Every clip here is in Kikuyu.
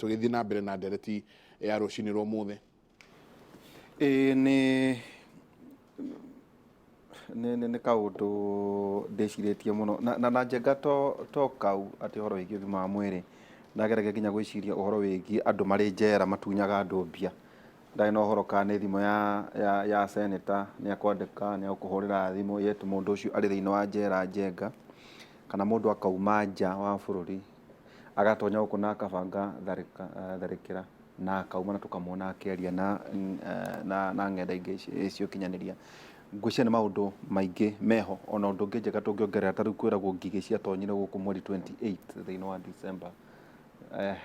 Tũgĩthiĩ na mbere na ndereti ya rũcinĩ rwa ũmũthĩ. Ĩĩ nĩ nĩ kaũndũ ndĩcirĩtie mũno na Njenga to kau atĩ ũhoro wĩgiĩ ũgima wa mwĩrĩ, ndageragia nginya gwĩciria ũhoro wĩgiĩ andũ marĩ njera matunyaga andũ mbia. Ndarĩ na ũhoro kana nĩ thimũ ya senator, nĩ akwandĩka, nĩ agũkũhũrĩra thimũ, yet mũndũ ũcio arĩ thĩinĩ wa njera Njenga, kana mũndũ akauma nja wa bũrũri agatonya gũkũ na akabanga tharĩkĩra na akauma na tũkamuona akĩaria na ng'enda ingĩ cia ũkinyanĩria. Ngwĩciria nĩ maũndũ maingĩ meho, ona ũndũ ũngĩ Njega tũngĩongerera ta rĩu kwĩragwo ngigĩ ciatonyire gũkũ mweri 28 thĩinĩ wa December.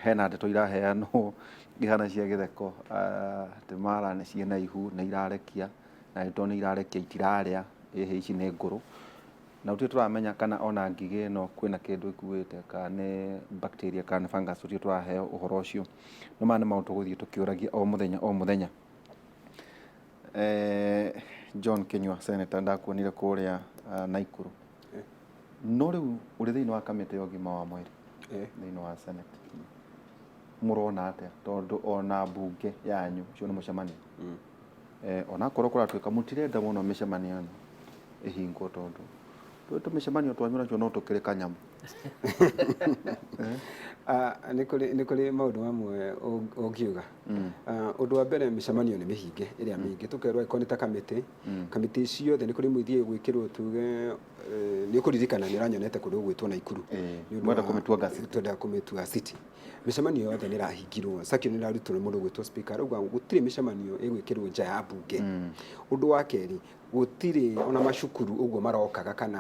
Hena ndeto iraheanwo ihana cia gĩtheko atĩ mara nĩ ciĩna ihu nĩ irarekia na nĩ tondũ nĩ irarekia itirarĩa ĩhĩ ici nĩ ngũrũ. Na gũtirĩ tũramenya kana ona ngigĩ ĩno kwĩna kĩndũ ĩkuĩte kana nĩ bacteria kana nĩ fungus, gũtirĩ tũraheo ũhoro ũcio. No maya nĩ maũndũ tũgũthiĩ tũkĩũragia o mũthenya o mũthenya. John Kĩnyua, senator, ndakuonire kũrĩa Naikuru. No rĩu ũrĩ thĩinĩ wa kamĩtĩ ya ũgima wa mwĩrĩ thĩinĩ wa Senate. Mũrona atĩa? Tondũ ona mbunge yanyu ũcio nĩ mũcemanio. Onakorwo kũratuĩka mũtirenda mũno mĩcemanio ĩno ĩhingwo tondũ tũrĩ tũmĩcemanio twanyu nacio no tũkĩrĩ kanyamũ. Nĩ kũrĩ maũndũ mamwe ũngiuga. Ũndũ wa mbere, mĩcemanio nĩ mĩhinge ĩrĩa mĩingĩ, tũkerwo angĩkorwo nĩ ta kamĩtĩ ciothe nĩ kũrĩ imwe ithiĩ gwĩkĩrwo tuge nĩ ũkũririkana nĩ ũranyonete kũndũ gũgwĩtwo Naikuru. Nĩ ũndũ Mwenda kũmĩtua City. Twenda kũmĩtua city. Mĩcemanio yothe nĩ ĩrahingirwo, circular nĩ ĩrarutirwo nĩ mũndũ ũgwĩtwo speaker, arauga gũtirĩ mĩcemanio ĩgwĩkĩrwo nja ya mbunge. Ũndũ wa kerĩ, gũtirĩ ona macukuru ũguo marokaga kana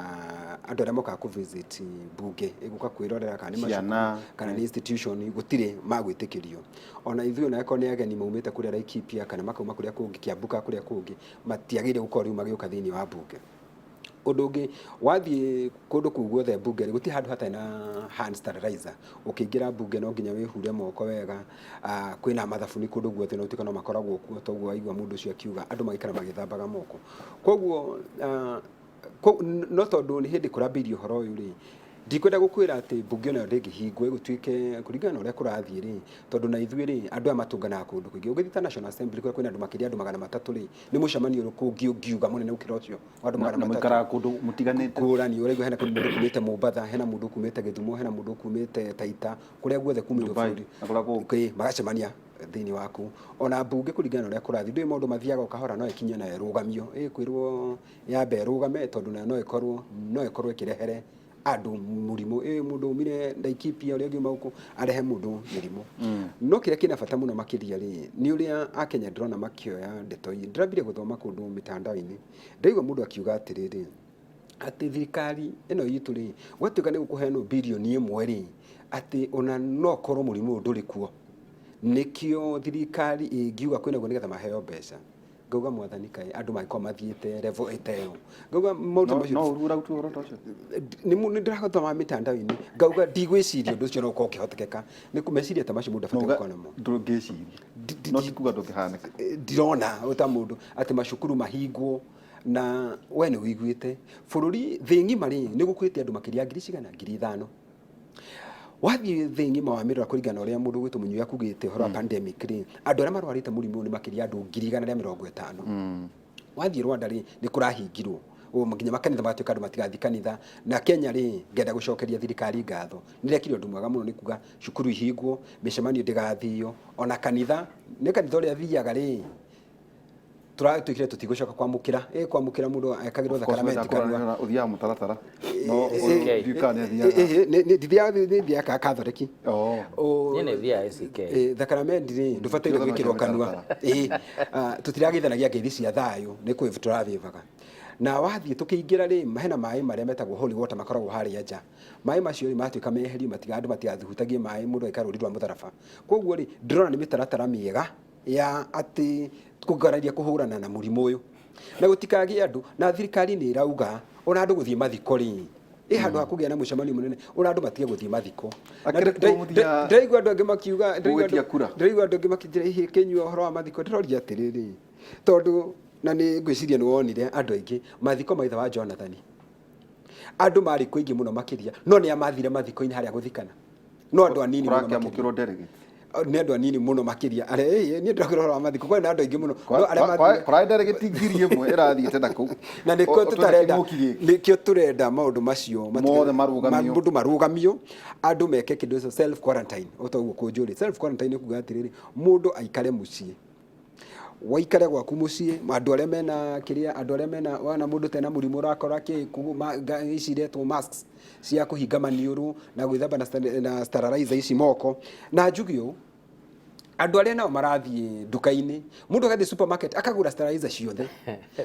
andũ arĩa mokaga kũ visit mbunge ĩgũka kwĩrorera kana nĩ macukuru Ciana. kana nĩ institution, gũtirĩ magwĩtĩkĩrio. Ona ithuĩ ona angĩkorwo nĩ ageni maumĩte kũrĩa Laikipia kana makauma kũrĩa kũngĩ, Kiambu kana kũrĩa kũngĩ, matiagĩrĩire gũkorwo rĩu magĩũka thĩinĩ wa mbunge. Ũndũ ũngĩ, wathiĩ kũndũ kũu guothe mbunge rĩ, gũtirĩ handũ hatarĩ na hand sterilizer. Ũkĩingĩra mbunge no nginya wĩhure moko wega, kwĩna mathabuni kũndũ guothe, no gũtuĩka no makoragwo kuo, toguo waigua mũndũ ũcio akiuga andũ magaikara magĩthambaga moko. Koguo no tondũ nĩ hĩndĩ kũrambĩrĩirie ũhoro ũyũ rĩ, ndikwenda gũkwĩra atĩ mbunge onayo ndĩngĩhingwo ĩgũtuĩke kũringana na ũrĩa kũrathiĩ rĩ, tondũ na ithuĩ rĩ, andũ aya matũnganaga kũndũ kũingĩ. Ũngĩthiĩ ta National Assembly kũrĩa kwĩna andũ makĩria andũ 300 rĩ, nĩ mũcemanio ũrĩkũ ũngĩ ũngiuga mũnene gũkĩra ũcio wa andũ magana Na matatũ? Mũikaraga kũndũ mũtiganĩte. Ngũrani, ũraigua hena mũndũ kumĩte Mombatha, hena mũndũ kumĩte Gĩthumo, hena mũndũ kumĩte Taita, kũrĩa guothe kumĩtwo Dubai, bũrũri. Na kũrĩa kũngĩ. Magacemania thĩinĩ waku. Ona mbunge kũringana na ũrĩa kũrathiĩ, ndũĩ maũndũ mathiaga o kahora, no ĩkinye nayo ĩrũgamio, ĩkwĩrwo yambe ĩrũgame tondũ nayo no ĩkorwo ĩkĩrehere andũ mũrimũ. Mũndũ umire Laikipia, ũrĩa ũngĩ uma gũkũ arehe mũndũ mĩrimũ. No kĩrĩa kĩna bata mũno makĩria rĩ, nĩ ũrĩa Akenya ndĩrona makĩoya ndeto ii. Ndĩrambire gũthoma kũndũ mĩtandao-inĩ, ndaigua mũndũ akiuga atĩrĩrĩ, atĩ thirikari ĩno itũ rĩ, gwatuĩka nĩ gũkũheanwo birioni 1 rĩ, atĩ ona no korwo mũrimũ ũyũ ndũrĩ kuo, nĩkĩo thirikari ĩngiuga kwĩnaguo nĩgetha maheo mbeca. Ngauga, Mwathani, kaĩ andũ mangĩkorwo mathiĩte level ĩta ĩyo? Ngauga maũndũ macio No ũraruta ũhoro ta ũcio? Nĩ ndĩrathoma mĩtandao-inĩ, ngauga ndigwĩciria ũndũ ũcio no ũkorwo ũkĩhotekeka. Nĩ meciria ta macio mũndũ abatiĩ gũkorwo namo. Ndũngĩciria, no ti kuga ndũngĩhanĩka. Ndirona ta mũndũ atĩ macukuru mahingwo, na we nĩ ũiguĩte bũrũri thĩ ng'ima rĩ, nĩ gũkuĩte andũ makĩria ngiri cigana, 5,000. Wathiĩ thĩ ng'ima wamĩrora kũringana na ũrĩa mũndũ gwĩtwo Mũnyui akugĩte ũhoro wa pandemic rĩ, andũ arĩa marwarĩte mũrimũ ũyũ nĩ makĩria andũ 150,000. Wathiĩ Rwanda rĩ, nĩ kũrahingirwo nginya makanitha magatuĩka andũ matigathiĩ kanitha. Na Kenya rĩ, ngenda gũcokeria thirikari ngatho, nĩ rekire ũndũ mwega mũno nĩ kuga cukuru ihingwo, mĩcemanio ndĩgathio, ona kanitha, nĩ kanitha ũrĩa thiaga rĩ, tũratuĩkire tũtigũcoka kwamũkĩra, kwamũkĩra mũndũ ekagĩrwo thakaramenti kanua. Ũthiaga mũtaratara no ũyũ ndiũĩ kana nĩ athiaga. Nĩ thiaga Katholiki. Niĩ nĩ thiaga ACK. Thakaramenti rĩ, ndũbataire Ndio gwĩkĩrwo kanua. Mũtaratara. Tũtiragĩthanagia ngeithi cia thayũ, nĩ kwĩ tũravĩvaga. Na wathiĩ tũkĩingĩra rĩ, hena maĩ marĩa metagwo holy water makoragwo harĩa nja. Maĩ macio rĩ, matuĩka meherio, matiga andũ matigathihutagie maĩ, mũndũ agĩkara rũri rwa mũtharaba. Koguo rĩ, ndĩrona nĩ mĩtaratara mĩega ya atĩ kũgeraria kũhũrana na mũrimũ ũyũ na gũtikagĩe andũ. Na thirikari nĩ ĩrauga ona andũ gũthiĩ mathiko rĩ, ĩ handũ ha kũgĩa na mũcemanio mũnene, ona andũ matige gũthiĩ mathiko. Na Akĩrĩ kuo ndĩraigua andũ angĩ makiuga mũgwĩtia kura? Ndĩraigua andũ angĩ makĩnjĩra ihĩ kĩnyua ũhoro wa mathiko. Ndĩroria atĩrĩrĩ, tondũ na nĩ ngwĩciria nĩ wonire andũ aingĩ mathiko ma ithe wa Jonathan, andũ marĩ kuo aingĩ mũno makĩria, no nĩ amathire mathiko-inĩ harĩa gũthikana no andũ anini mũno makĩria. Kũrakĩamũkĩrwo delegate. Nĩ andũ anini mũno makĩria arĩa niĩ ndĩrakwĩra ũhoro wa mathiko, kwarĩ na andũ aingĩ mũno, no arĩa mathire Kũrarĩ ndarĩgĩti 1000 ĩrathiĩte na kũu. Na nĩkĩo Twĩna tũtarenda kĩng'ũki gĩkĩ. Nĩkĩo tũrenda maũndũ macio Mothe marũgamio. Mũndũ marũgamio, andũ meke kĩndũ ũcio self quarantine. O ta ũguo kũnjũrĩ, self quarantine nĩ kuga atĩrĩrĩ, mũndũ aikare mũciĩ, waikare gwaku mũciĩ. Andũ arĩa mena kĩrĩa, andũ arĩa mena wana mũndũ tena mũrimũ ũrakora kĩ ici iretwo masks cia kũhinga maniũrũ na gwĩthamba na sterilizer ici moko. Na njuge ũũ, andũ arĩa nao marathiĩ nduka-inĩ, mũndũ agathiĩ supermarket akagũra sterilizer ciothe,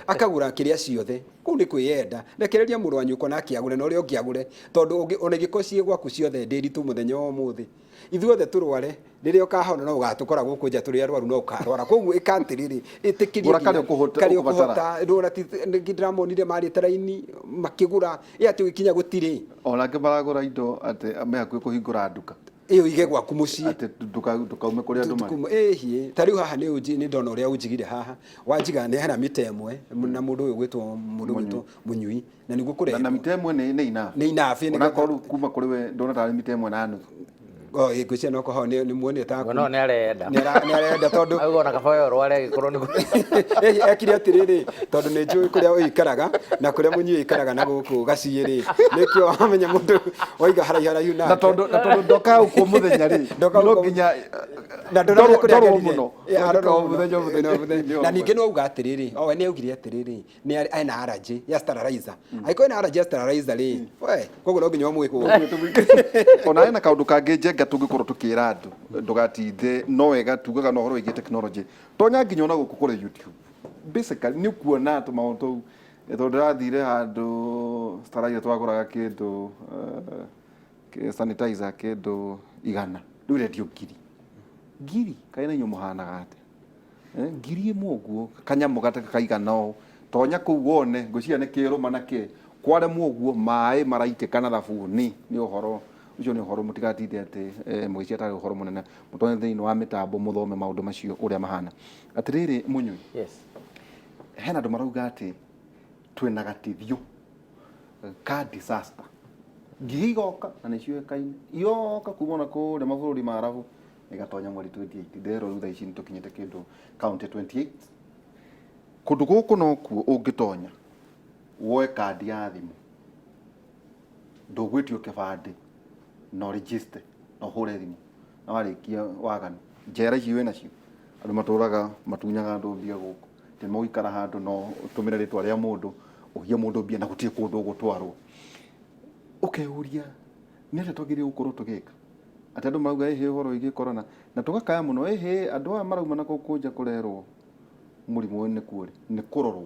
akagũra kĩrĩa ciothe, kũu nĩ kwĩyenda. Rekereria mũrũ wa nyũkwa nake agũre na ũrĩa ũngĩ agũre, tondũ ona ingĩkorwo ciĩ gwaku ciothe ndĩritũ, mũthenya wa ũmũthĩ ithuothe tũrware, rĩrĩa ũkahona no ũgatũkora gũkũ nja tũrĩ arwaru, no ũkarwara. Koguo ĩka atĩrĩrĩ, ĩtĩkĩria Gũra karĩa karĩa ũkũbatara. ũkũhota. Ndũra ndĩramonire marĩte raini makĩgũra, ĩ atĩ ũgĩkinya gũtirĩ. Ona angĩ maragũra indo atĩ me hakuhĩ kũhingũra nduka. Ĩyo ige gwaku mũciĩ. Atĩ ndũkaume kũrĩa andũ marĩ. Ĩhiĩ ta rĩu haha nĩ nĩ ndona ũrĩa ũnjigire haha, wanjiga nĩ hena mita ĩmwe na mũndũ ũyũ gwĩtwo Mũnyui, na nĩguo Na kũrehwo. Mita ĩmwe nĩ enough. Nĩ enough, nĩ Onakorwo rĩu kuma kũrĩ we ndona tarĩ mita 1.5. Oh, ĩ, ngwĩciria no koho nĩ muonire ta No nĩ arenda. Nĩ arenda tondũ Auga ona kaba we ũrware agĩkorwo nĩ Ĩhi, ekire atĩrĩrĩ, tondũ nĩ njũĩ kũrĩa ũikaraga na kũrĩa Mũnyui ũikaraga na gũkũ gaciĩ rĩ, nĩkĩo wamenya mũndũ waiga haraihu haraihu Na nake. tondũ ndokaga gũkũ mũthenya rĩ, Ndokaga no gũkũ- nginya na ndũramenya kũrĩa ndorwo agerire. mũno. Ĩ, arorwo Ndokaga mũno. mũthenya mũthenya Ĩ, mũthenya. Na ningĩ no auga atĩrĩrĩ, o we nĩ augire atĩrĩrĩ, nĩ ena allergy ya sterilizer. Angĩkorwo ena allergy ya sterilizer rĩ, we koguo no nginya ũmwĩhũre. Ona hena kaũndũ kangĩ, Njenga, tũngĩkorwo tũkĩra andũ ndũgatinde no wega tugaga na ũhoro wĩgiĩ technology, tonya nginya ona gũkũ kũrĩ YouTube, basically nĩ ũkuona tũmaũndũ tũu. Tondũ ndĩrathire handũ sterilizer twagũraga kĩndũ sanitizer kĩndũ 100, rĩu irendio ngiri ngiri. Kaĩ na inyuĩ mũhanaga atĩa? 1000 ũguo kanyamũ gataka kaigana ũũ. Tonya kũu wone, ngwĩciria nĩ kĩrũma na kĩ kwaremwo ũguo, maĩ maraitĩka na thabuni. Nĩ ũhoro ũcio, nĩ ũhoro mũtigatinde atĩ mũgĩcia tarĩ ũhoro mũnene. Mũtonye thĩinĩ wa mĩtambo mũthome maũndũ macio ũrĩa mahana. Atĩrĩrĩ Mũnyui, Yes. hena andũ marauga atĩ twĩna gatithio ka disaster, ngigĩ igoka na nĩ ciũĩkaine igoka kuma ona kũrĩa mabũrũri ma Arabu, igatonya mweri 28. Ndĩrerwo rĩu thaa ici nĩ tũkinyĩte kĩndũ kaunti 28. Kũndũ gũkũ nokuo ũngĩtonya woe kandi ya thimũ, ndũgwĩtio kĩbandĩ, no register na ũhũre thimũ na warĩkia waganu. Njera ici wĩ nacio, andũ matũraga matunyaga andũ mbia gũkũ, atĩ mũgũikara handũ no ũtũmĩre rĩtwa rĩa mũndũ ũhie mũndũ mbia na gũtirĩ kũndũ ũgũtwarwo. Ũkeyũria nĩ atĩa twagĩrĩirwo gũkorwo tũgĩka, atĩ andũ marauga ĩhĩ ũhoro wĩgiĩ corona na tũgakaya mũno. Ĩhĩ andũ aya marauma na kũu nja kũrerwo mũrimũ ũyũ nĩkuo rĩ nĩ kũrorwo,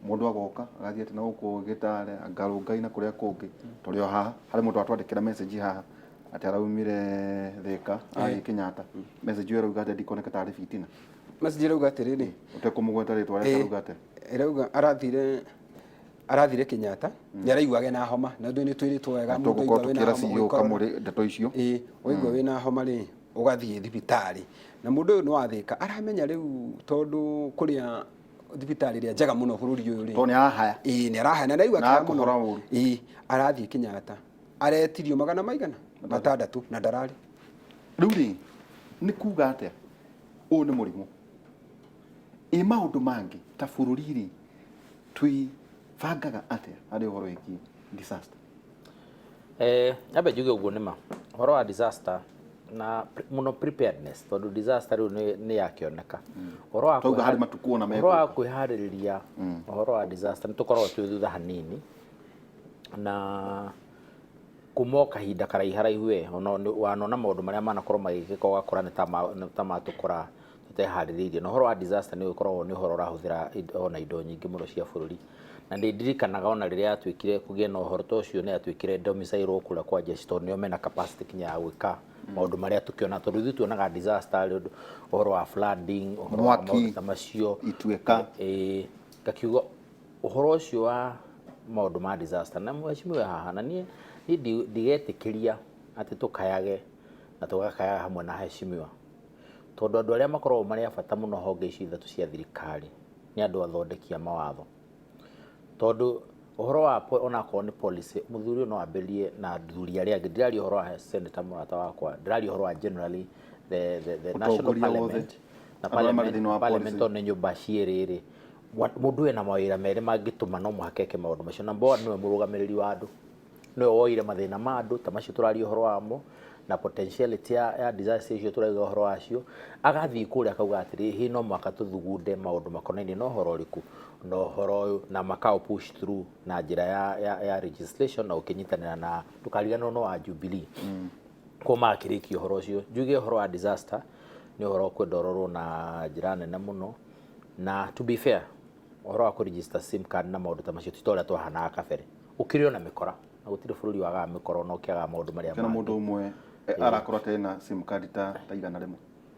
mũndũ agoka agathiĩ atĩ na gũkũ gĩtare ngarũngai na kũrĩa kũngĩ. Tũrĩ o haha, harĩ mũndũ watwandĩkĩra message haha atĩ araumire Thĩka athiĩ Kenyatta. Message ĩyo ĩrauga atĩ ndikoneka tarĩ fitina. Message ĩrauga atĩrĩrĩ, ũtekũmũgweta rĩtwa rĩake, arauga atĩa? Ĩrauga arathire Kenyatta, nĩ araiguaga ena homa, na ndũ nĩ twĩrĩtwo wega, mũndũ tũgũkorwo aigua wĩna tũkĩra homa, CEO ũgĩkorora. Kamũrĩ ndeto icio. Ĩĩ, waigua wĩna homa rĩ, ũgathiĩ thibitarĩ. Na mũndũ ũyũ nĩ wathĩka aramenya rĩu, tondũ kũrĩa thibitarĩ ĩrĩa njega mũno bũrũri ũyũ rĩ, tondũ nĩ arahaya. Ĩĩ, nĩ arahaya na araigua Na akĩhaya mũno. akũhora ũru. Ĩĩ, arathiĩ Kenyatta, aretirio magana maigana matandatũ na ndararĩ. Rĩu rĩ, nĩ kuga atĩa? Ũyũ nĩ mũrimũ, ĩ maũndũ mangĩ ta bũrũri rĩ, twĩbangaga atĩa harĩ ũhoro wĩgiĩ disaster? Nyambe njuge ũguo nĩma ũhoro wa disaster na mũno preparedness, tondũ disaster rĩu nĩ yakĩoneka ũhoro wa Twauga harĩ matukũ ona ũhoro wa megũka. Kwĩharĩrĩria ũhoro wa disaster, nĩ tũkoragwo twĩ thutha hanini na kuma o kahinda karaiharaihu we ona wanona maũndũ marĩa manakorwo magĩkĩka, ũgakora nĩ ta matũkora tũteharĩrĩirie. Na ũhoro wa disaster nĩ ũkoragwo nĩ ũhoro ũrahũthĩra ona indo nyingĩ mũno cia bũrũri. Na nĩ ndirikanaga ona rĩrĩa yatuĩkire kũgĩe na ũhoro ta ũcio, nĩ yatuĩkire domicile kũrĩa kwa jeshi, tondũ nĩo mena capacity kinya ya gwĩka maũndũ marĩa tũkĩona, tondũ ithuĩ tuonaga disaster arĩ ũndũ ũhoro wa flooding, ũhoro wa Mwaki, maũndũ ta macio, ituĩka. Ĩĩ, ngakiuga ũhoro ũcio wa maũndũ ma disaster na mheshimiwa haha, na niĩ ndigetĩkĩria atĩ tũkayage na tũgakayaga hamwe na heshimiwa, tondũ andũ arĩa makoragwo marĩ a bata mũno honge ici ithatũ cia thirikari nĩ andũ athondeki a mawatho, tondũ ũhoro wa onakorwo nĩ policy, mũthuri ũyũ no ambĩrĩrie na athuri arĩa angĩ. Ndiraria ũhoro wa senator mũrata wakwa, ndĩraria ũhoro wa generally the national Ũtongoria wothe. parliament na Andũ arĩa marĩ thĩinĩ wa parliament parliament policy. tondũ nĩ nyũmba cierĩ rĩ, mũndũ ena mawĩra merĩ mangĩtũma no mũhaka eke maũndũ macio. Number one, nĩwe mũrũgamĩrĩri wa andũ, nĩwe woire mathĩna ma andũ ta macio tũraria ũhoro wamo na potentiality ya disaster icio tũrauga ũhoro wacio, agathiĩ kũrĩa akauga atĩrĩ, hĩ, no mũhaka tũthugunde maũndũ makonainie na ũhoro ũrĩkũ, na ũhoro ũyũ, na makaũ push through na njĩra ya legislation na ũkĩnyitanĩra na ndũkariganĩrwo no wa Jubilee ko magakĩrĩkia ũhoro ũcio. Njuge ũhoro wa disaster nĩ ũhoro ũkwenda ũrorwo na njĩra nene mũno, na to be fair, ũhoro wa kũregister SIM card na maũndũ ta macio ti ta ũrĩa twahanaga kabere, ũkĩrĩ ona mĩkora, na gũtirĩ bũrũri wagaga mĩkora ona ũkĩagaga maũndũ marĩa Kana mangĩ. mũndũ ũmwe arakorwo atarĩ na SIM card ta 100.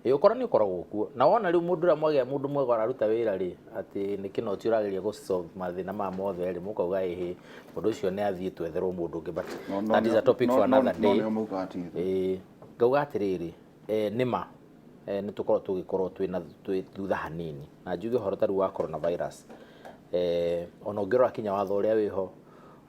Ĩ, ũkora nĩ ũkoragwo kuo, na wona rĩu mũndũ ũrĩa mwagĩa mũndũ mwega ũraruta wĩra rĩ, atĩ nĩ kĩnoti ũrageria gũ solve mathĩna maya mothe rĩ, mũkauga ĩhĩ, mũndũ ũcio nĩ athiĩ, twetherwo mũndũ ũngĩ, but that is a topic for another No day. nĩo maugaga ti ithuĩ. Ĩĩ, ngauga atĩrĩrĩ, nĩma nĩ tũkorwo tũgĩkorwo twĩna twĩ thutha hanini, na njuge ũhoro ta rĩu wa coronavirus, ona ũngĩrora kinya watho ũrĩa wĩho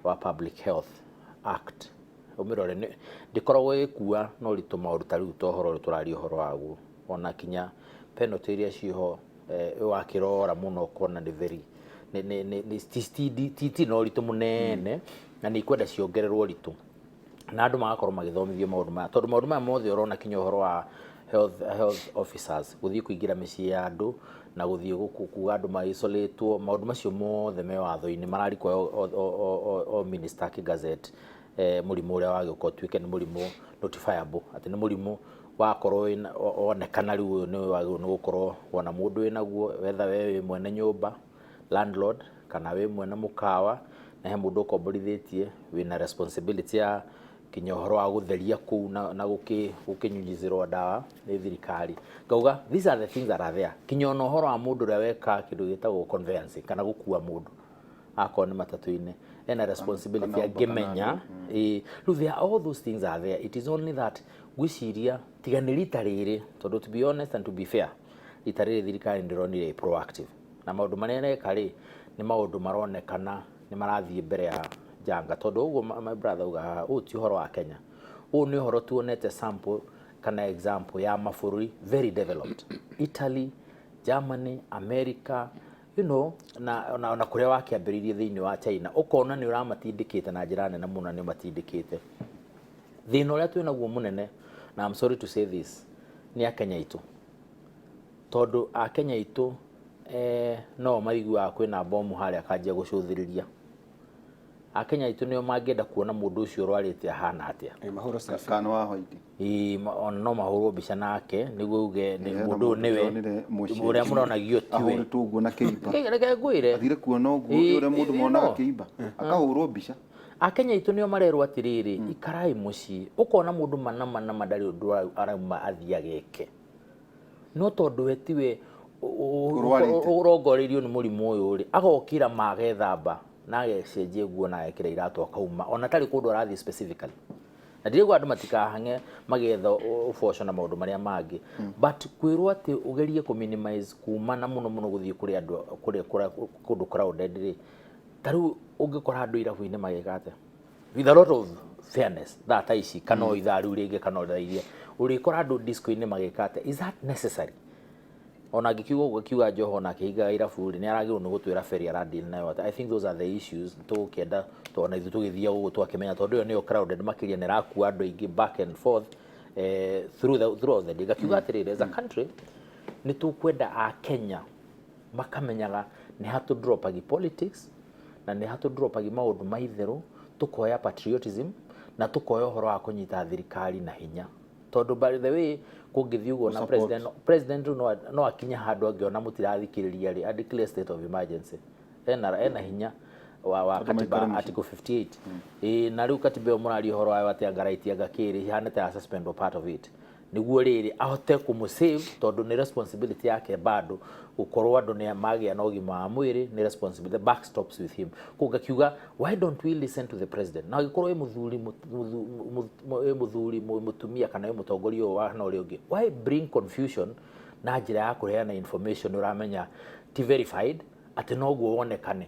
wa Public Health Act, ũmĩrore ndĩkoragwo ĩgĩkua na ũritũ maũndũ ta rĩu ta ũhoro ũrĩa tũraria ũhoro waguo, ona kinya penalty iria ciĩho, wakĩrora mũno ũkona nĩ very nĩ ti na ũritũ mũnene, na nĩ ikwenda ciongererwo ũritũ na andũ magakorwo magĩthomithio maũndũ maya, tondũ maũndũ maya mothe ũrona kinya ũhoro wa health officers gũthiĩ kũingĩra mĩciĩ ya andũ na gũthiĩ kuga andũ ma-isolatwo, maũndũ macio mothe me watho-inĩ mararikwo o minister akĩ-gazette mũrimũ ũrĩa wagĩũka ũtuĩke nĩ mũrimũ notifiable, atĩ nĩ mũrimũ wakorwo wonekana rĩu ũyũ nĩ wagĩrĩirwo nĩ gũkorwo wona mũndũ wĩnaguo, whether we wĩ mwene nyũmba, landlord, kana wĩ mwene mũkawa na he mũndũ ũkomborithĩtie, wĩna responsibility ya kinya ũhoro wa gũtheria kũu na gũkĩnyunyizĩrwo ndawa nĩ thirikari. Ngauga these are the things that are there, kinya ona ũhoro wa mũndũ ũrĩa weka kĩndũ gĩtagwo conveyancing kana gũkua mũndũ akorwo nĩ matatũ-inĩ, ena responsibility kana Uber, kana angĩmenya. Ĩĩ, rĩu there are all those things are there. It is only that ngwĩciria tiga nĩ rita rĩrĩ, tondũ to be honest and to be fair, rita rĩrĩ thirikari ndĩronire ĩ proactive na maũndũ marĩa ĩreka rĩ, nĩ maũndũ maronekana nĩ marathiĩ mbere ya njanga, tondũ ũguo my brother auga haha, ũyũ ti ũhoro wa Kenya, ũyũ nĩ ũhoro tuonete sample kana example ya mabũrũri very developed, Italy, Germany, America, na kũrĩa wakĩambĩrĩirie thĩinĩ wa China, ũkona nĩ ũramatindĩkĩte na njĩra nene mũno, nĩ ũmatindĩkĩte. Thĩna ũrĩa twĩ naguo mũnene, na I'm sorry to say this, nĩ akenya aitũ, tondũ akenya aitũ no maiguaga kwĩna bomu harĩa akanjia gũcũthĩrĩria. Akenya aitũ nĩo mangĩenda kuona mũndũ ũcio ũrwarĩte ahana atĩa. Mahũrwo selfie. Kana wa white. Ĩĩ, ona no mahũrwo mbica nake nĩguo uge nĩ Hena mũndũ ũyũ nĩwe ndĩronire mũciĩ. ũrĩa mũronagio tiwe. Ahũrĩtwo ũguo na kĩimba. Reke ngwĩre. Athire kuona ũguo Ĩĩ, ũrĩa mũndũ ĩĩ, monaga no. kĩimba, akahũrwo mbica. Akenya aitũ nĩo marerwo atĩrĩrĩ, ikarai mũciĩ, ũkona mũndũ mana mana ma ndarĩ ũndũ arauma athiĩ ageke, no tondũ we tiwe Ũrwarĩte. ũrongoreirio nĩ mũrimũ ũyũ rĩ, agokĩra ma agethamba na agecenjia nguo na agekĩra iratũ akauma ona tarĩ kũndũ arathiĩ specifically. Na ndirauga andũ matikahang'e magĩetha ũboco na maũndũ marĩa mangĩ, but kwĩrwo atĩ ũgerie kũ minimize kuma na mũno mũno gũthiĩ kũrĩ andũ kũrĩa kũndũ crowded rĩ, ta rĩu ũngĩkora andũ irabu-inĩ magĩka atĩa, with a lot of fairness, thaa ta ici kana o ithaa rĩu rĩngĩ kana o thaa iria ũrĩkora andũ disco-inĩ magĩka atĩa, is that necessary? Ona angĩkiuga ũguo, akiuga Joho ona akĩhingaga irabu rĩ, nĩ aragĩrĩirwo nĩ gũtwĩra ferry aradeal nayo atĩa. I think those are the issues tũgũkĩenda ona ithuĩ tũgĩthiĩ gũkũ twakĩmenya, tondũ ĩyo nĩyo crowded makĩria na ĩrakua andũ aingĩ back and forth throughout the day. Ngakiuga atĩrĩrĩ, as a country nĩ tũkwenda akenya makamenyaga nĩ ha tũ dropagi politics na nĩ ha tũ dropagi maũndũ ma itherũ, tũkoya patriotism na tũkoya ũhoro wa kũnyita thirikari na hinya, tondũ by the way kũngĩthiĩ ũguo na Support. president rĩu no akinye handũ angĩona mũtirathikĩrĩria rĩ, a declare state of emergency. Ena hinya wa Andũ katiba maikare mũciĩ. Article 58. Ĩĩ, na rĩu katiba ĩyo mũraria ũhoro wayo atĩ anga right anga kĩrĩ ihane ta ya suspend or part of it, nĩguo rĩrĩ ahote kũmũsave, tondũ nĩ responsibility yake bado gũkorwo andũ nĩ magĩa na ũgima wa mwĩrĩ, nĩ responsibility, the buck stops with him. Koguo ngakiuga, why don't we listen to the president? Na angĩkorwo wĩ mũthuri wĩ mũthuri mũtumia kana wĩ mũtongoria ũyũ wa na ũrĩa ũngĩ, why bring confusion na njĩra ya kũheana information ũramenya ti verified, atĩ noguo wonekane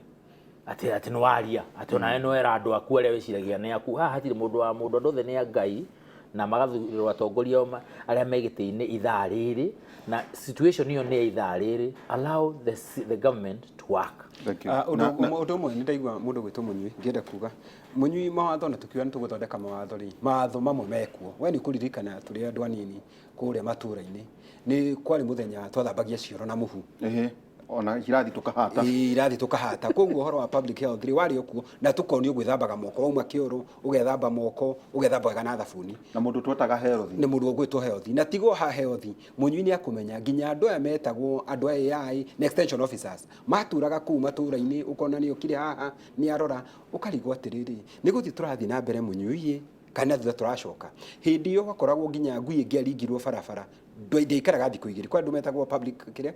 atĩ nĩ waria, atĩ onawe nĩ wera andũ aku arĩa wĩciragia nĩ aku. Haha hatirĩ mũndũ wa mũndũ, andũ othe nĩ a Ngai, Na magathurĩrwo atongoria arĩa me gĩtĩ-inĩ ithaa rĩrĩ, na situation ĩyo nĩ ya ithaa rĩrĩ. Allow the government to work. Thank you. Ah, ũndũ ũmwe nĩ ndaigua mũndũ gwĩtwo Mũnyui, ngĩenda kuga Mũnyui, mawatho na tũkiuga nĩ tũgũthondeka mawatho rĩ, mawatho mamwe mekuo. We nĩ ũkũririkana tũrĩ andũ anini kũrĩa matũra-inĩ nĩ kwarĩ mũthenya twathambagia cioro na mũhu. Ehe, ona irathi tukahata. Ĩĩ, irathi tũkahata. Koguo ũhoro wa public health rĩ, warĩ o kuo na tũkonio gwĩthambaga moko. Wauma kĩoro ũgethamba moko, ũgethamba wega na thabuni. Na mũndũ twetaga health. Nĩ mũndũ ũgwĩtwo health. Na tigo ha health, Mũnyui nĩ akũmenya nginya andũ aya metagwo andũ a AI na extension officers maturaga kũu matũra-inĩ, ũkona nĩ okire haha nĩ arora, ũkarigwo atĩrĩrĩ, nĩ gũthiĩ tũrathiĩ na mbere Mũnyui kana thutha tũracoka. Hĩndĩ ĩyo gwakoragwo nginya ngui ĩngĩaringirwo barabara ndĩikaraga thikũ igĩrĩ. Kwa andũ metagwo public kĩrĩa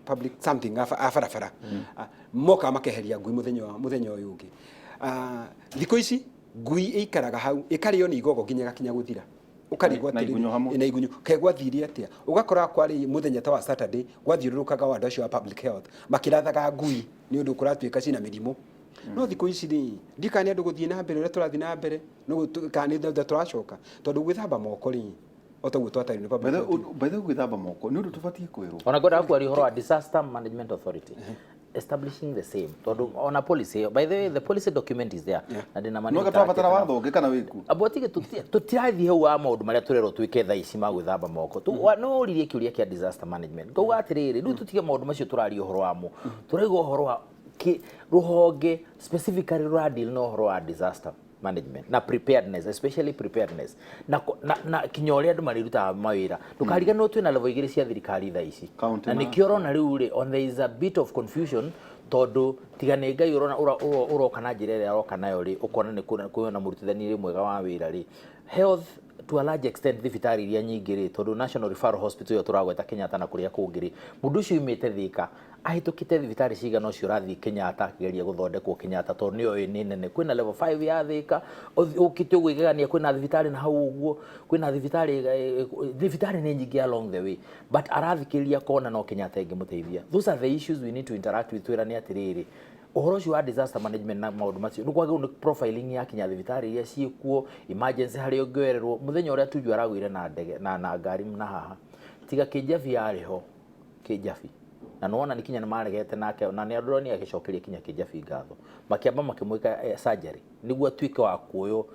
public something a barabara. Ah, mokaga makeheria ngui mũthenya ũyũ ũngĩ. Ah, thikũ ici ngui ĩikaraga hau ĩkarĩo nĩ igogo nginya ĩgakinya gũthira, ũkarigwo Na atĩrĩrĩ, igunyũ hamwe. Na igunyũ. Kaĩ gwathire atĩa? Ũgakora kwarĩ mũthenya ta wa Saturday gwathiũrũrũkaga o andũ acio a public health makĩrathaga ngui nĩ ũndũ kũratuĩka cina mĩrimũ. No thikũ ici rĩ, ndikana nĩ andũ gũthiĩ na mbere ũrĩa tũrathiĩ na mbere no kana nĩ thutha tũracoka, tondũ gwĩthamba moko rĩ, o taguo twatarirwo nĩ public health. By the way, gwĩthamba moko nĩ ũndũ tũbatiĩ kwĩrwo. Ona ngwendaga kwaria ũhoro wa disaster management authority, establishing the same, tondũ ona policy ĩyo, by the way, the policy document is there na ndĩna ma No tũrabatara watho ũngĩ kana wĩkuo? Abo tige tũtirathiĩ hau wa maũndũ marĩa tũrerwo twĩke thaa ici ma gwĩthamba moko. No ũririe kĩũria kĩa disaster management, ngauga atĩrĩrĩ, rĩu tũtige maũndũ macio tũraria ũhoro wamo. Tũrauga ũhoro wa rũhonge specifically rũradeal na ũhoro wa disaster management na preparedness, especially preparedness na kinya ũrĩa andũ marĩrutaga mawĩra. Ndũkariganĩrwo twĩna level igĩrĩ cia thirikari thaa ici. County na nĩkĩo ũrona rĩu rĩ on there is a bit of confusion, tondũ tiga nĩ Ngai ũrona ũroka na njĩra ĩrĩa aroka nayo rĩ, ũkona nĩ kwĩna mũrutithania mwega wa wĩra rĩ. Health to a large extent, thibitarĩ iria nyingĩ rĩ, tondũ National Referral Hospital ĩyo tũragweta Kenyatta na kũrĩa kũngĩ rĩ, mũndũ ũcio umĩte Thĩka ahĩtũkĩte thibitarĩ cigana ũcio ũrathiĩ Kenyatta akĩgeria gũthondekwo Kenyatta, tondũ nĩyo ĩ nĩ nene. Kwĩna level 5 ya Thĩka ũkĩte ũguo igegania, kwĩna thibitarĩ na hau ũguo, kwĩna thibitarĩ nĩ nyingĩ along the way, but arathikĩrĩria kona no Kenyatta ĩngĩmũteithia. Those are the issues we need to interact with. Twĩrane atĩrĩrĩ, ũhoro ũcio wa disaster management na maũndũ macio nĩ kwagĩrĩirwo nĩ profiling ya kinya thibitarĩ iria ciĩkuo, emergency harĩa ũngĩoererwo. Mũthenya ũrĩa Tuju aragũire na ndege na ngari na haha, tiga Kĩnjabi yarĩ ho, Kĩnjabi na nĩwona nĩ kinya nĩ maregete nake, na nĩ andũ agĩcokeria kinya Kĩnjabi ngatho, makĩamba makĩmwĩka surgery nĩguo atuĩke wa kuoywo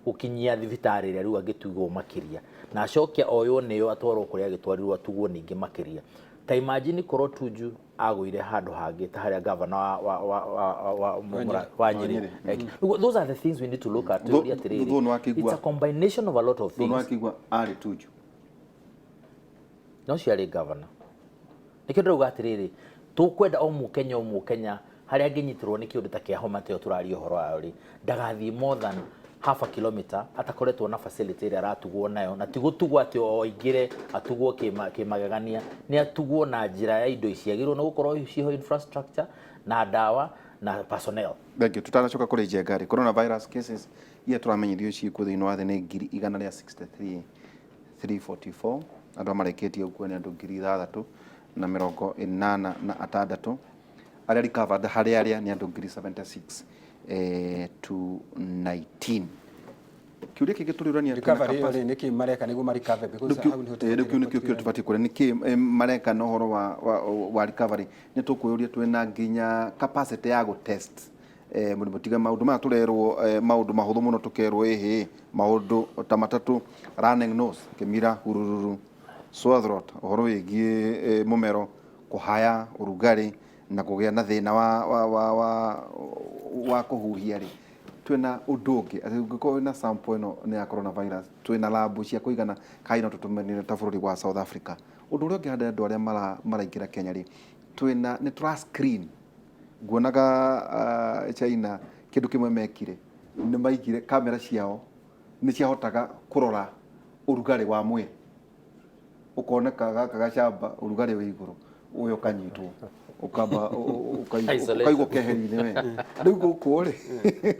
gũkinyia thibitarĩ ĩrĩa rĩu angĩtugwo makĩria, na acoke oywo nĩyo atwarwo kũrĩa agĩtwarirwo atugwo ningĩ makĩria. Ta imagine korwo Tuju agũire handũ hangĩ ta harĩa gavana wa Nyĩrĩ. Those are the things we need to look at. Tũrie atĩrĩrĩ, Thũ nĩwakĩigua- it's a combination of a lot of Thũ things. Nĩwakĩigua arĩ Tuju. No ũcio arĩ gavana, nĩkĩo ndĩrauga atĩrĩrĩ, tũkwenda o mũkenya o mũkenya harĩa angĩnyitĩrwo nĩ kĩũndũ ta kĩa homa ta ĩyo tũraria ũhoro wayo rĩ, ndagathiĩ more than half a kilometer atakoretwo na facility ĩrĩa aratugwo nayo. Na ti gũtugwo atĩ o aingĩre atugwo kĩmagegania, nĩ atugwo na njĩra ya indo ciagĩrĩirwo nĩ gũkorwo ciho, infrastructure na ndawa na personnel. Thank you. Tutanacoka kũrĩ Njenga rĩ, coronavirus cases iria tũramenyithio ciĩkuo thĩinĩ wa thĩ nĩ 163,344. Andũ arĩa marĩkĩtie gũkua nĩ andũ 6,086. Arĩa recovered harĩ arĩa nĩ andũ 76 219. Kĩũria kĩngĩ tũrĩũrania twĩna Recovery ĩyo rĩ, nĩkĩ mareka nĩguo ma recover? Because hau nĩho Rĩu kĩu nĩkĩo kĩo tũbatiĩ kũrĩa, nĩkĩ mareka na ũhoro wa recovery. Nĩ tũkwĩyũria twĩna nginya capacity ya gũtest mũrimũ, tiga maũndũ maya tũrerwo maũndũ mahũthũ mũno, tũkerwo ĩhĩ maũndũ ta matatũ: running nose, kĩmira hurururu, sore throat, ũhoro wĩgiĩ mũmero, kũhaya, ũrugarĩ na kũgĩa na thĩna wa kũhuhia rĩ. Twĩna ũndũ ũngĩ atĩ ũngĩkorwo wĩna sample ĩno nĩ ya coronavirus, twĩna lab cia kũigana kai no tũtũmanire ta bũrũri wa South Africa? Ũndũ ũrĩa ũngĩ harĩ andũ arĩa maraingĩra Kenya rĩ, twĩna nĩ tũra screen? Nguonaga China kĩndũ kĩmwe mekire nĩ maigire kamera ciao nĩ ciahotaga kũrora ũrugarĩ wa mwĩrĩ, ũkoneka gaka gacamba ũrugarĩ wĩ igũrũ, ũyũ ũkanyitwo ũkamba Isolation. ũkaigwo keheri-inĩ we. Rĩu gũkũ rĩ,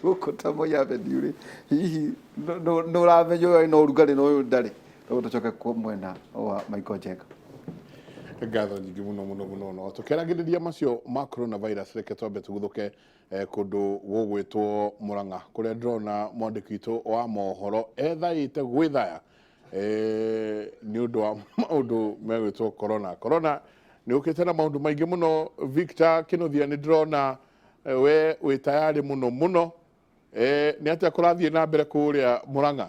gũkũ ta Moi Avenue rĩ, hihi nĩ ũramenya ũyũ na ũrugarĩ na ũyũ ndarĩ? Rĩu tũcoke mwena wa Michael Njenga. Ngatho nyingĩ mũno mũno mũno. No tũkĩaragĩrĩria macio ma coronavirus, reke twambe tũguthũke kũndũ gũgwĩtwo Murang'a, kũrĩa ndĩrona mwandĩki witũ wa mohoro ethaĩte gwĩthaya nĩ ũndũ wa maũndũ megwĩtwo corona. Corona nĩ ũkĩte na maũndũ maingĩ mũno. Victor Kinuthia, nĩ ndĩrona we wĩ tayarĩ mũno mũno. Nĩ atĩa kũrathiĩ na mbere kũrĩa Murang'a?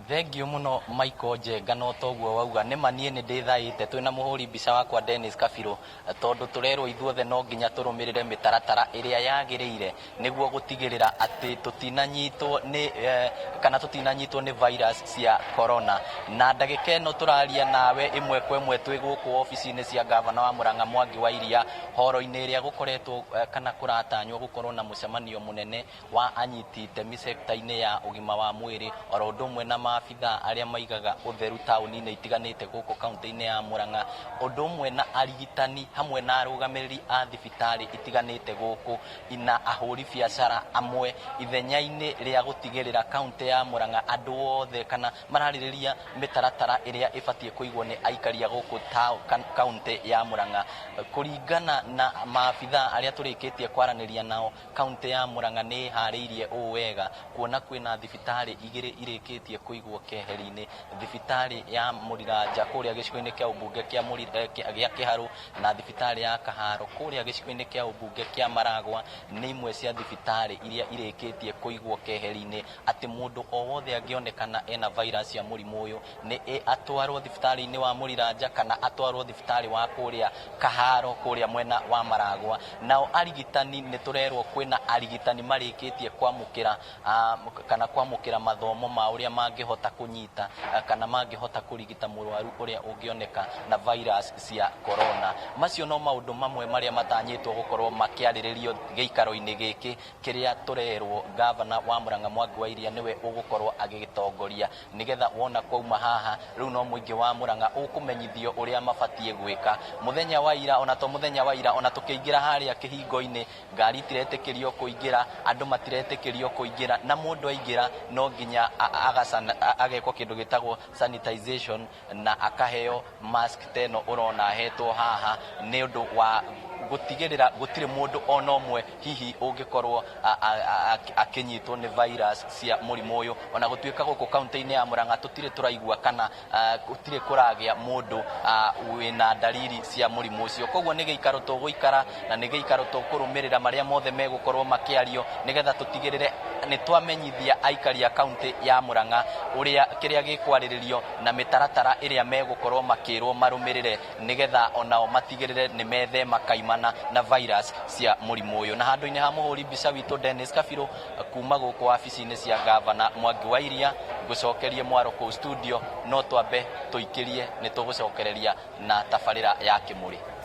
Thengiũ mũno Michael Njenga, no toguo wauga nĩ ma niĩ nĩ ndĩthaĩte twĩna mũhũri mbica wakwa Dennis Kabirũ, tondũ tũrerwo ithuothe no nginya tũrũmĩrĩre mĩtaratara ĩrĩa yagĩrĩire nĩguo gũtigĩrĩra atĩ tũtinanyitwo nĩ kana tũtinanyitwo nĩ virus cia corona. Na ndagĩka ĩno tũraria nawe ĩmwe kwa ĩmwe twĩ gũkũ obici-inĩ cia gavana wa Murang'a Mwangi wa Iria, horo-inĩ ĩrĩa gũkoretwo kana kũratanywo gũkorwo na mũcemanio mũnene wa anyiti itemi sekta-inĩ ya ũgima wa mwĩrĩ, oro ũndũ ũmwe na maabithaa arĩa maigaga ũtheru taũni-inĩ itiganĩte gũkũ kaunti-inĩ ya Murang'a, ũndũ ũmwe na arigitani hamwe na arũgamĩrĩri a thibitarĩ itiganĩte gũkũ na ahũri biacara amwe, ithenya-inĩ rĩa gũtigĩrĩra kaunti ya Murang'a andũ othe kana mararĩrĩria mĩtaratara ĩrĩa ĩbatiĩ kũigwo nĩ aikari a gũkũ kaunti ya Murang'a. Kũringana na maabithaa arĩa tũrĩkĩtie kwaranĩria nao, kaunti ya Murang'a nĩ ĩharĩirie ũũ wega kuona kwĩna thibitarĩ igĩrĩ irĩkĩtie kũigwo keheri-inĩ, thibitarĩ ya Mũriranja kũrĩa gĩcigo-inĩ kĩa ũmbunge kĩa Kĩharũ na thibitarĩ ya Kaharo kũrĩa gĩcigo-inĩ kĩa ũmbunge kĩa Maragwa nĩ imwe cia thibitarĩ iria irĩkĩtie kũigwo keheri-inĩ, atĩ mũndũ o wothe angĩonekana ena virus ya mũrimũ ũyũ nĩ atwarwo thibitarĩ-inĩ wa Mũriranja kana atwarwo thibitarĩ wa kũrĩa Kaharo kũrĩa mwena wa Maragwa. Nao arigitani nĩ tũrerwo kwĩna arigitani marĩkĩtie kwamũkĩra kana kwamũkĩra mathomo ma ũrĩa mangĩhota kũnyita kana mangĩhota kũrigita mũrwaru ũrĩa ũngĩoneka na virus cia corona. Macio no maũndũ mamwe marĩa matanyĩtwo gũkorwo makĩarĩrĩrio gĩikaro-inĩ gĩkĩ kĩrĩa tũrerwo gavana wa Murang'a Mwangi wa Iria nĩwe ũgũkorwo agĩgĩtongoria, nĩgetha wona kwauma haha rĩu no mũingĩ wa Murang'a ũkũmenyithio ũrĩa mabatiĩ gwĩka. Mũthenya wa ira, ona to mũthenya wa ira, ona tũkĩingĩra harĩa kĩhingo-inĩ, ngari itiretĩkĩrio kũingĩra, andũ matiretĩkĩrio kũingĩra, na mũndũ aingĩra no nginya agekwo kĩndũ gĩtagwo sanitization na akaheo mask teno ũrona ahetwo haha, nĩ ũndũ wa gũtigĩrĩra gũtirĩ mũndũ ona ũmwe hihi ũngĩkorwo akĩnyitwo nĩ virus cia mũrimũ ũyũ. Ona gũtuĩka gũkũ kaunti-inĩ ya Murang'a tũtirĩ tũraigua kana gũtirĩ kũragĩa mũndũ wĩna ndariri cia mũrimũ ũcio. Koguo nĩ gĩikaro tũgũikara na nĩ gĩikaro tũkũrũmĩrĩra marĩa mothe megũkorwo makĩario, nĩgetha tũtigĩrĩre nĩ twamenyithia aikari a kaunti ya Murang'a ũrĩa kĩrĩa gĩkwarĩrĩrio na mĩtaratara ĩrĩa megũkorwo makĩrwo marũmĩrĩre, nĩgetha onao matigĩrĩre nĩ methema kaimana na virus cia mũrimũ ũyũ. Na handũ-inĩ ha mũhũri mbica witũ Dennis Kabirũ kuma gũkũ wabici-inĩ cia gavana Mwangi wa Iria, ngũcokerie mwaro kũu studio, no twambe tũikĩrie nĩ tũgũcokereria na tabarĩra ya Kĩmũrĩ.